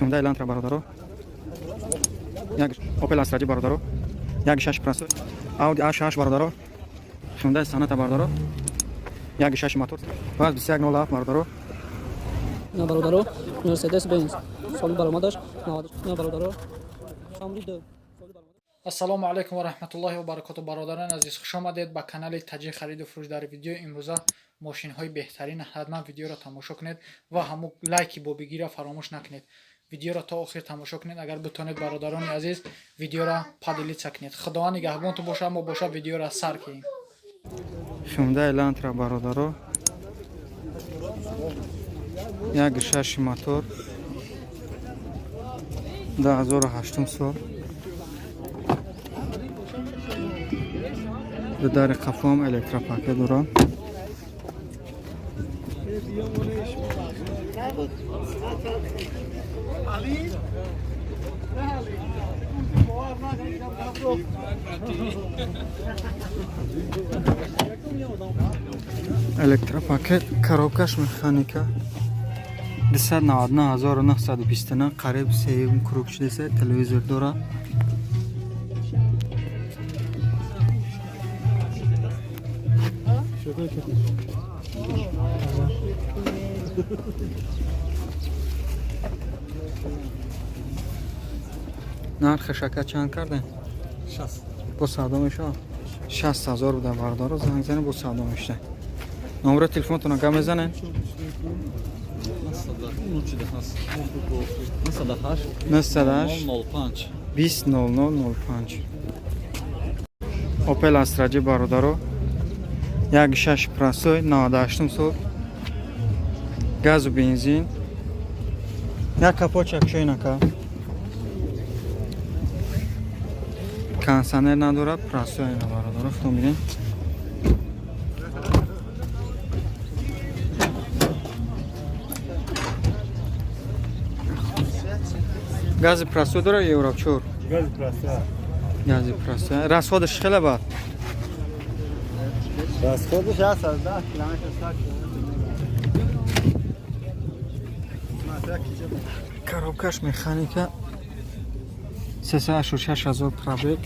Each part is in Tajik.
Hyundai Elantra бародаро. Як Opel Astra G бародаро. Як шаш Прасо. Audi A6 бародаро. Hyundai Sonata бародаро. Як шаш мотор. Баз 2107 бародаро. На бародаро, Mercedes Benz. Соли баромадаш 90. На бародаро, Camry 2. Ассалому алайкум ва раҳматуллоҳи ва баракоту, бародарони азиз, хуш омадед ба канали Таҷи хариду фурӯш. Дар видеои имрӯза мошинҳои беҳтарин. Ҳатман видеоро тамошо кунед ва ҳамун лайки бобигиро фаромӯш накунед. Видеоро то охир тамошо кунед. Агар битонед, бародарони азиз, видеоро поделиться кунед. Худованд нигаҳбонтон боша. Мо боша видеоро сар кунем. Hyundai Elantra бародаро. Як шаш мотор. 2008 сол. Ду дари қафоам электропакет дорам. Электропакет, коробкаш механика. 299929, қариб сеюм круг шудеса. Телевизор дора. Нархаш, ака, чанд кардем? Бо савдо мешавад? 60 000 буда, бародаро, занг занед, бо савдо мешавад. Номеро телефонтона гап мезанед? 908 20 00 05. Opel Astra G бародаро, як шаш простой, 98 сол, газу бензин. Як капотча кушоинака. Кондиционер надорад, простой ина, бародаро, худтон бинед. Гази простой дорад, евро 4? Гази простой. Гази простой. Расходаш хеле бад? Расходаш ҳаст аз 10 километр 100. Коробкаш механика, 386 ҳазор пробег.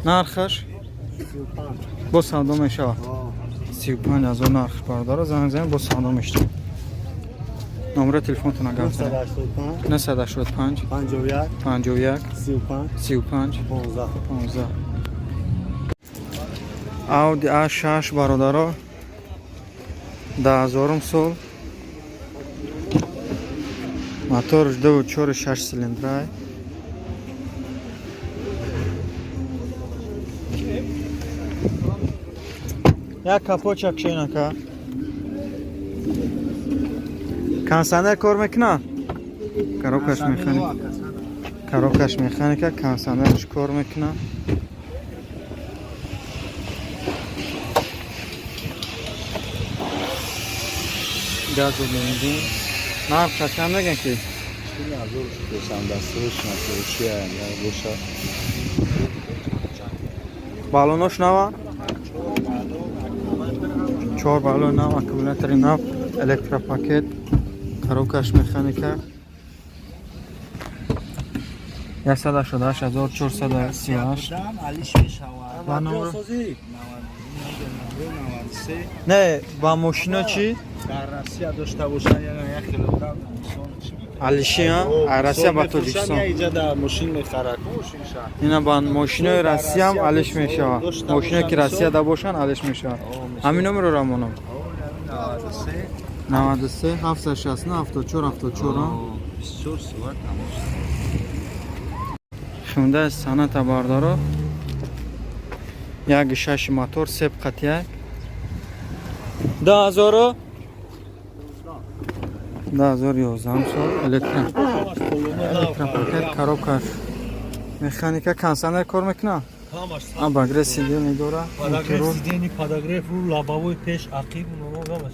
Нархаш бо савдо мешавад? 35 ҳазор нарх, бародаро, занг занед, бо савдо мешавад. Номеро телефонтона гап занед. 985 985 51 51 35 35 15. 15. Audi A6 бародаро, 2000-ум сол, моторш 2.4, 6 цилиндрай. Як капотча кушоинака. Кондиционер кор мекунад? Коробкаш механика, коробкаш механика, кондиционерш кор мекунад. Газу бензин. Нархша чанд мегӯян ки? Боша. Баллонош нава, чор баллон нав, аккумулятори нав, электропакет, коробкаш механика. 188438. Ва номер? Не, ба мошино чӣ? Дар Россия дошта бошанд, як хеле. Алиши, а Россия ба Тоҷикистон. Иҷа да мошин мехарад, мошинша. Ина ба мошинои Россиям алиш мешавад. Мошиное ки Россияда бошанд, алиш мешавад. Ҳамин номеро рамонам? 93 769 74 74. 24 соат тамос. Hyundai Sonata бардаро, як шаш мотор, сеп қатияк, 2000, 2011 сол, электропакет, коробкаш механика, кондиционер кор мекунад, обогрев сиденье дора. Подогрев сидений, подогрев ру, лобовой, пеш, ақиб, ҳамаш.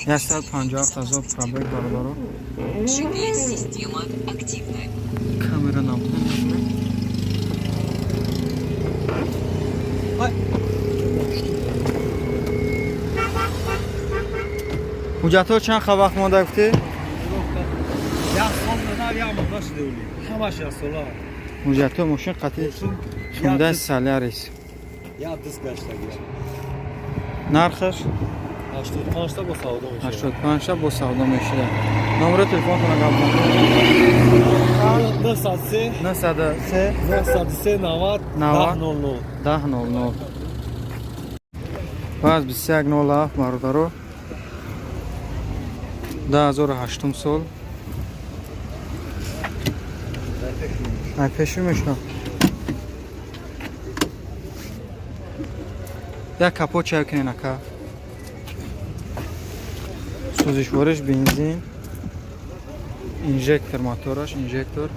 157 ҳазор пробег, бародаро. GPS-система активна. Камера набуда, набуда. Ҳуҷҷатҳо чанд ха вақт монда гуфтӣ? Як сол нав як моҳ нашида ули. Ҳамаш як сола. Ҳуҷҷатҳо мошин қатъи Hyundai Solaris. Як диск гаштагӣ. Нархаш 85 та бо савдо мешавад. 85 та бо савдо мешавад. Номери телефонтона гап занед. 903 903 903 90 10 00 10 00. Баъз 21 07 бародаро. 2008 сол. Ай пеши мешавад. Як капот чай кунен ака. Сӯзишвориш бензин. Инжектор мотораш, инжектор.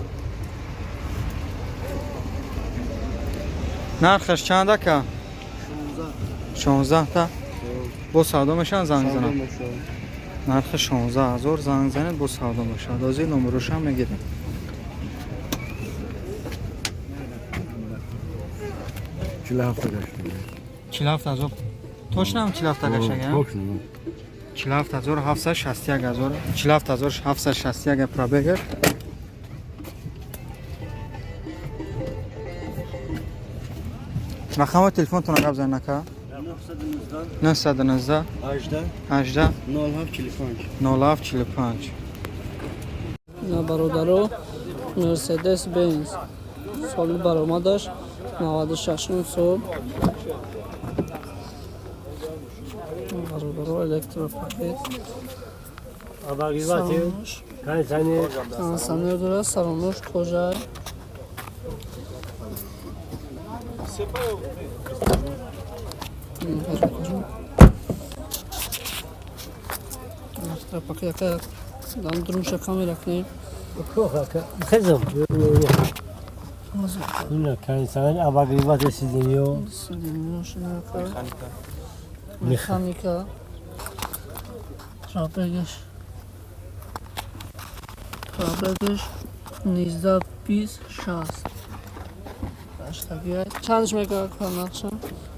Нархаш чанд ака? 16 та. Бо савдо мешаванд, занг занам. Нархи 16 ҳазор, занг занед, бо савдо мешавад. Ҳозир номерошам мегирем. 47 гашта. 47 ҳазор. Точно ҳам 47 та гаштага? Точно. 47 ҳазор 761 ҳазор. 47 ҳазор 761 пробегаш. Рақами телефонтона гап занед ака. 919 18 18 07 45. 07 45. На бародаро, Мерседес Бенз, соли баромадаш 96 сол. Бародаро, электропакет, салонош кондиционер дорад, салонош кожа. Бародаро, электропакет ака, дан друнша камера кунем. Хезам. Ина кондиционер, обогреватель сиденье. Механика. Пробегаш 19 20 60. Гаштагия. Чандш мека ка нақша?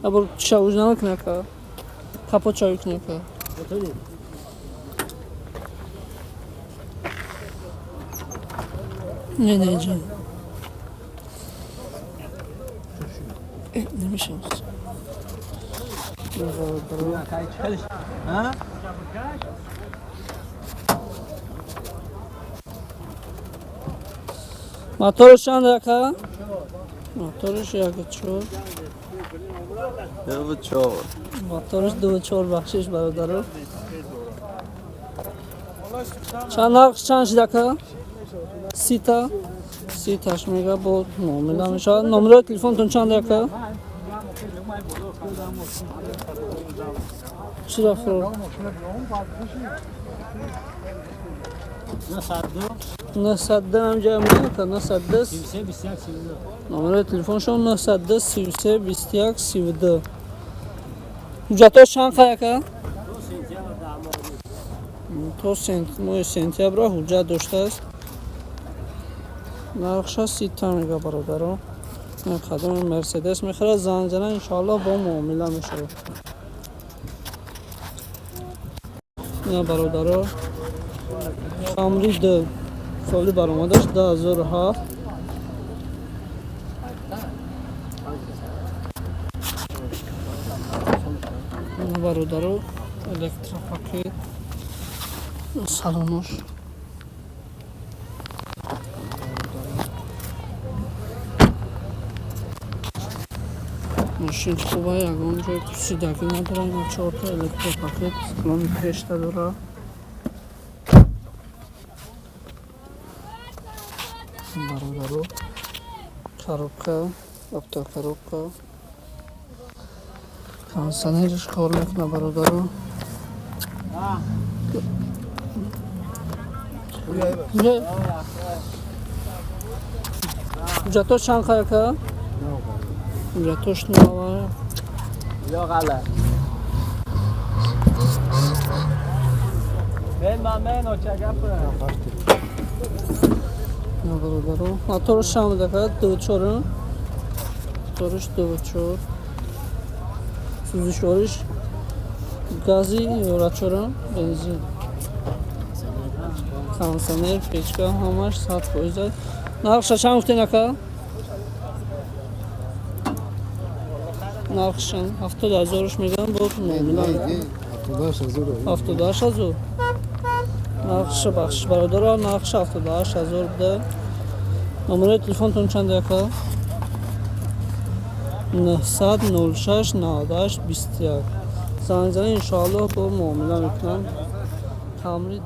Абор чауж намекуна ка. Капот чаю куна ка. Не, не, инҷа. Намешавад. Моторш чанд ака? Моторш 1.4. 2.4. Моторш 2.4, бахшиш бародаро. Чанд нарх чанд шид ака? 30 та? 30 таш мега, бо муомила мешавад. Номерои телефонтон чанд ака? Чӣ рафт? 902 ҳамҷа меака, 902. Номерои телефоншон 902 33 21 32. Ҳуҷҷатҳош чанд қай ака? То моҳи сентябра ҳуҷҷат доштааст. Нархша 30 та мега бародаро. Кадоме Мерседес мехарад, занг зана, иншоаллоҳ бо муомила мешавад. Ина бародаро, Камри д, соли баромадаш 2007. Ина бародаро, электропакет, салонош. Мошин хуба, ягон ҷой пусидагӣ надора. Ина чорта электропакет, салони пешта дора. Бародаро, коробка, автокоробка, кондиционерш кор мекунад бародаро. Ҳуҷҷатҳош чанд қай ака? Ҳуҷҷатҳош нава. یا غلط من من من На бародаро, моторш чанд буд ака? 2.4? Моторш 2.4. Сӯзишвориш гази ё рачора бензин? Кондиционер, печка, ҳамаш 100%. Нархша чанд гуфтен, ака? Нархшан 70 0-ш мегӯям, бо муомила. 78 000 нархша. Бахшиш, бародаро, нархша 78 000 буда. Номерои телефонтон чанд, ака? 906 98 21. Занг занед, иншоаллоҳ, бо муомила мекунам. Камри.